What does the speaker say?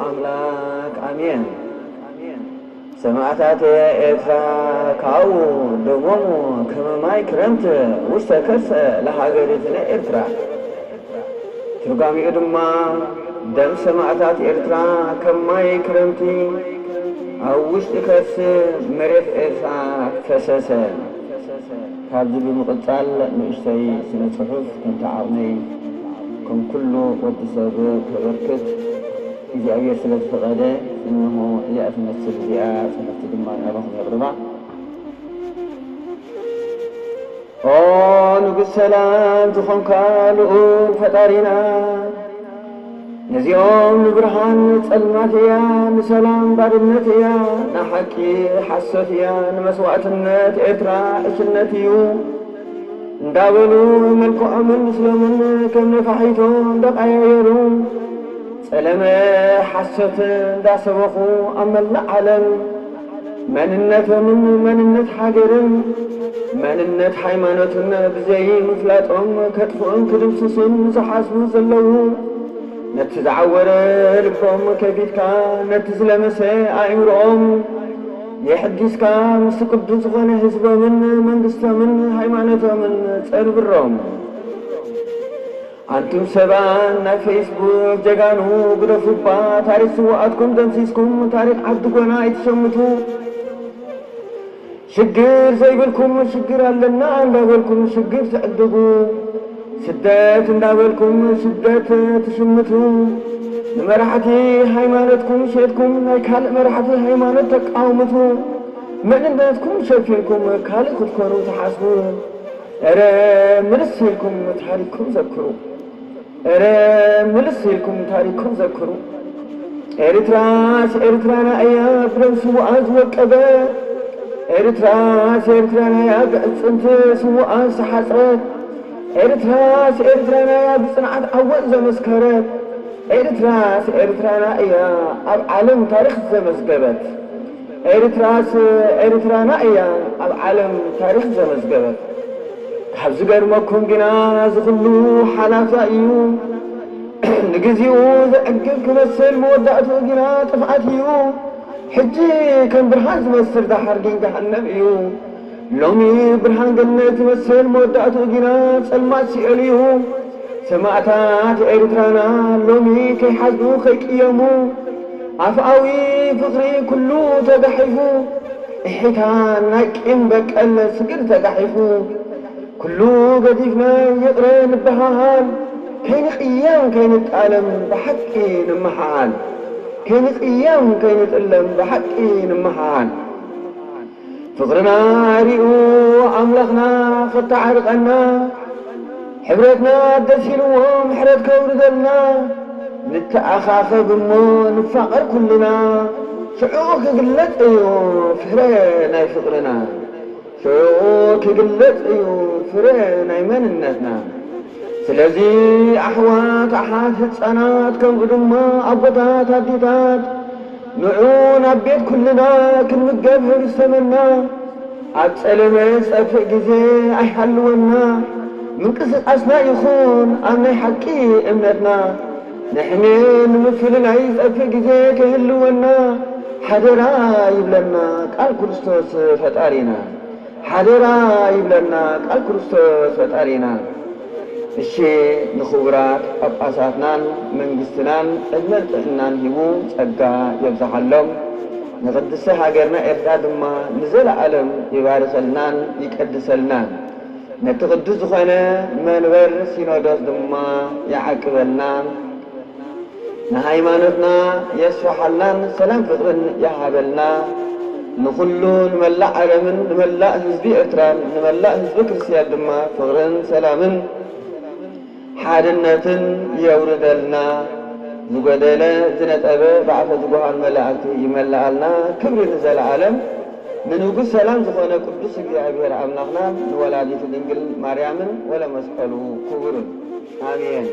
ኣምላክ ኣሜን። ሰማእታት ኤርትራ ካብኡ ደሞም ከም ማይ ክረምት ውስተ ከርሰ ለሃገሪትነ ኤርትራ። ትርጓሜኡ ድማ ደም ሰማእታት ኤርትራ ከም ማይ ክረምቲ ኣብ ውሽጢ ከርሲ መሬት ኤርትራ ፈሰሰ። ካብዚ ብምቕጻል ንእሽተይ ስነ ጽሑፍ ከምቲ ዓቕመይ ከም ኩሉ ወዲ ሰብ ከበርክት እግዚኣብሔር ስለ ዝፈቐደ እንሆ እዚኣ ትመስል እዚኣ ጽሕፍቲ ድማ ናባኹም የቕርባ። ኦ ንጉስ ሰላም ዝኾንካ ልኡል ፈጣሪና፣ ነዚኦም ንብርሃን ጸልማት እያ፣ ንሰላም ባርነት እያ፣ ንሓቂ ሓሶት እያ፣ ንመስዋእትነት ኤርትራ ዕሽነት እዩ እንዳበሉ መልክዖምን ምስሎምን ከም ነፋሒቶ እንዳቀያየሩ ጸለመ ሓሶት እንዳሰበኹ ኣብ መላእ ዓለም መንነቶምን መንነት ሃገርን መንነት ሃይማኖትን ብዘይ ምፍላጦም ከጥፍኡን ክድምስሱን ዝሓስቡ ዘለዉ፣ ነቲ ዝዓወረ ልቦም ከፊትካ፣ ነቲ ዝለመሰ ኣእምሮኦም የሕዲስካ፣ ምስቲ ቅዱስ ዝኾነ ህዝቦምን መንግስቶምን ሃይማኖቶምን ጸንብሮም። ኣንቱም ሰባት ናይ ፌስቡክ ጀጋኑ፣ ግደፉባ፣ ታሪኽ ስውኣትኩም ደምሲስኩም፣ ታሪኽ ዓዲ ጎና ኣይትሸምቱ። ሽግር ዘይብልኩም ሽግር ኣለና እንዳበልኩም ሽግር ትዕድጉ። ስደት እንዳበልኩም ስደት ትሽምቱ። ንመራሕቲ ሃይማኖትኩም ሸጥኩም ናይ ካልእ መራሕቲ ሃይማኖት ተቃውምቱ። መንነትኩም ሸፊንኩም ካልእ ክትኮኑ ትሓስቡ። እረ ምልስ ኢልኩም ታሪኽኩም ዘክሩ። እረ ምልስ ኢልኩም ታሪኽኩም ዘክሩ። ኤርትራስ ኤርትራና እያ ብደም ስውኣት ዝወቀበ። ኤርትራስ ኤርትራና እያ ብዕጽምቲ ስውኣት ዝሓጽረት። ኤርትራስ ኤርትራና እያ ብጽንዓት ዓወት ዘመስከረት። ኤርትራስ ኤርትራና እያ ኣብ ዓለም ታሪኽ ዘመዝገበት። ኤርትራስ ኤርትራና እያ ኣብ ዓለም ታሪኽ ዘመዝገበት። ካብ ዝገርመኩም ግና እዚ ኩሉ ሓላፋ እዩ። ንግዚኡ ዘዕግብ ክመስል መወዳእትኡ ግና ጥፍኣት እዩ። ሕጂ ከም ብርሃን ዝመስል ደሓር ግን ገሃነም እዩ። ሎሚ ብርሃን ገነት ዝመስል መወዳእትኡ ግና ጸልማት ሲኦል እዩ። ሰማእታት ኤርትራና ሎሚ ከይሓዝኑ ከይቅየሙ ኣፍኣዊ ፍቕሪ ኩሉ ተጋሒፉ፣ እሒታን ናይ ቂም በቀል ስግር ተጋሒፉ፣ ኩሉ ገዲፍና ይቕረ ንበሃሃል፣ ከይንቕየም ከይንጣለም ብሓቂ ንምሃሃል፣ ከይንቕየም ከይንጥለም ብሓቂ ንምሃሃል። ፍቕርና ሪኡ ኣምላኽና ኸተዓርቐና፣ ሕብረትና ደስ ኢልዎ ምሕረት ከውርደልና፣ ንተኣኻኸብ እሞ ንፋቐር ኩልና፣ ሽዑ ክግለጽ እዩ ፍረ ናይ ፍቕርና፣ ሽዑ ክግለጽ እዩ ፍረ ናይ መንነትና። ስለዚ ኣሕዋት ኣሓት ህጻናት ከምኡ ድማ ኣቦታት ኣዴታት ንዑ ናብ ቤት ኩልና ክንምገብ ህብስተመና። ኣብ ጸለመ ዝጠፍእ ግዜ ኣይሃልወና። ምንቅስቓስና ይኹን ኣብ ናይ ሓቂ እምነትና። ንሕሜ ንምፍልላይ ዝጠፍእ ግዜ ከይህልወና ሓደራ ይብለና ቃል ክርስቶስ ፈጣሪና። ሓደራ ይብለና ቃል ክርስቶስ ፈጣሪና። እሺ ንኽቡራት ጳጳሳትናን መንግስትናን ዕድመን ጥዕናን ሂቡ ጸጋ የብዝሓሎም። ንቕድስቲ ሃገርና ኤርትራ ድማ ንዘለኣለም ይባርከልናን ይቀድሰልናን። ነቲ ቅዱስ ዝኾነ መንበር ሲኖዶስ ድማ ይዓቅበልና። ንሃይማኖትና የስፍሓልናን ሰላም ፍቕርን ይሃበልና። ንኹሉ ንመላእ ዓለምን ንመላእ ህዝቢ ኤርትራን ንመላእ ህዝቢ ክርስትያን ድማ ፍቕርን ሰላምን ሓድነትን የውርደልና። ዝጎደለ ዝነጠበ ብኣፈ ዝጎሃን መላእክቲ ይመልኣልና። ክብሪ ንዘለኣለም ንንጉስ ሰላም ዝኾነ ቅዱስ እግዚኣብሔር ኣምላኽና ንወላዲቱ ድንግል ማርያምን ወለመስቀሉ ክቡርን ኣሜን።